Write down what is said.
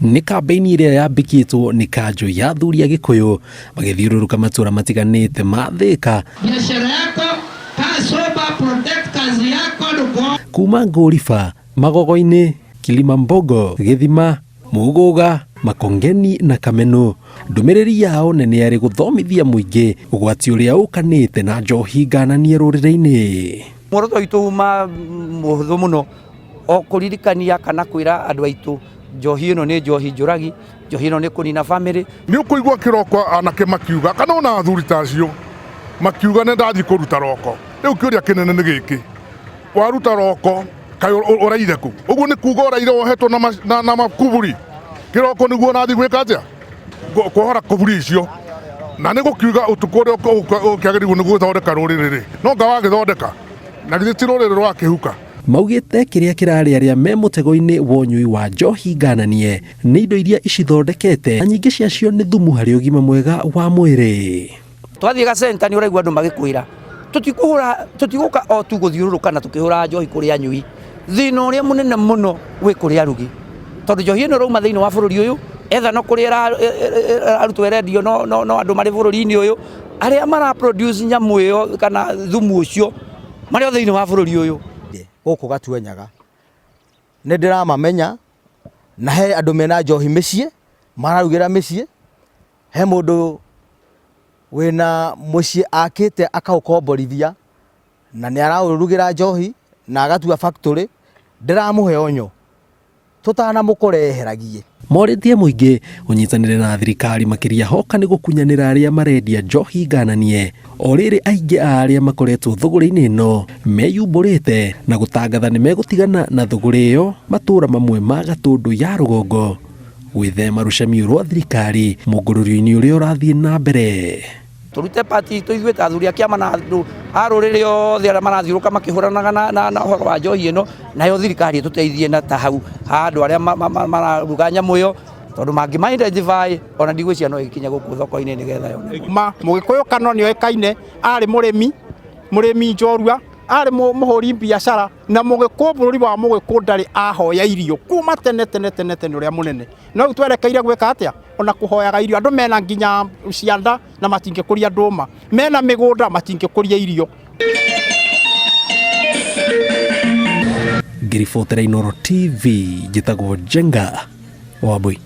Nĩ kambĩini ĩrĩa yambĩkĩtwo nĩ kanjũ ya athuri a Gĩkũyũ magĩthiũrũrũka matũra matiganĩte ma Thĩka. Biashara yako kaa sober, protect kazi yako nduko Kuma Ngũriba, Magogo-inĩ, Kilimambogo, Gĩthima, Muguga, Makongeni na Kameno. Ndũmĩrĩri yao nene yarĩ gũthomithia mũingĩ ũgwati ũrĩa ũkanĩte na njohi ngananie rũrĩrĩ-inĩ. Muoroto witũ uma mũhũthũ mũno o kũririkania kana kwĩra andũ aitũ njohi ĩno nĩ njohi njũragi, njohi ĩno nĩ kũnina bamĩrĩ. Nĩ ũkũigua kĩroko anake makiuga kana ona athuri ta acio makiuga nĩ ndathiĩ kũruta roko. Rĩu kĩũria kĩnene nĩ gĩkĩ, waruta roko kaĩ ũraire kũ? Ũguo nĩ kuga ũraire wohetwo na makuburi? Kĩroko nĩguo ũrathiĩ gwĩka atĩa? Kuohora kuburi icio. Na nĩ gũkiuga ũtukũ ũrĩa ũkĩagĩrĩirwo nĩ gũthondeka rũrĩrĩ rĩ, no anga wagĩthondeka? Na githĩ ti rũrĩrĩ rwakĩhuka? Maugĩte kĩrĩa kĩrarĩa arĩa me mũtego-inĩ wa ũnyui wa njohi ngananie nĩ indo iria icithondekete na nyingĩ ciacio nĩ thumu harĩ ũgima mwega wa mwĩrĩ. Twathiĩ gacenta nĩ ũraigua andũ magĩkwĩra tũtikũhũra, tũtigũka o tu gũthiũrũrũka na tũkĩhũra njohi kũrĩ anyui. Thĩna ũrĩa mũnene mũno wĩ kũrĩ arugi, tondũ njohi ĩno ĩrauma thĩinĩ wa bũrũri ũyũ, etha no kũrĩa ĩrarutwo ĩrendio no andũ marĩ bũrũri-inĩ ũyũ, arĩa mara produce nyamũ ĩyo kana thumu ũcio marĩ o thĩinĩ wa bũrũri ũyũ. Gũkũ Gatuanyaga nĩ ndĩramamenya na he andũ mena njohi mĩciĩ mararugĩra mĩciĩ, he mũndũ wĩna mũciĩ akĩte akaũkomborithia na nĩ araũrugĩra njohi na agatua factory, ndĩramũhe onyo tũtanamũkora eheragie. Morĩtie mũingĩ ũnyitanĩre na thirikari makĩria hoka nĩ gũkunyanĩra arĩa marendia njohi ngananie. O rĩrĩ aingĩ a arĩa makoretwo thũgũrĩ-inĩ ĩno meyumbũrĩte na gũtangatha nĩ megũtigana na thũgũrĩ ĩyo matũra mamwe ma Gatũndũ ya rũgongo gwĩthema rũcemio rwa thirikari mũngũrũrio-inĩ ũrĩa ũrathiĩ na mbere. Tũrute part itũ ithuĩ ta athuri a kĩama na andũ a rũrĩrĩ othe arĩa marathiũrũka makĩhũranaga na ũhoro wa njohi ĩno, nayo thirikari ĩtũteithie na ta hau ha andũ arĩa mararuga nyamũ ĩyo, tondũ mangĩma identify ona ndigwĩciria no ĩgĩkinye gũkũ thoko-inĩ nĩgetha yoneke. Ma Mũgĩkũyũ Kano nĩ oĩkaine arĩ mũrĩmi, mũrĩmi njorua, arĩ mũhũri biacara na Mũgĩkũyũ bũrũri wa Mũgĩkũyũ ndarĩ ahoya irio kuma tene tene tene tene ũrĩa mũnene. No rĩu twerekeire gwĩka atĩa? Ona kũhoyaga irio. Andũ mena nginya cianda na matingĩkũria ndũma, mena mĩgũnda matingĩkũria irio. Ngĩribotera Inooro TV, njĩtagwo Njenga Wambui.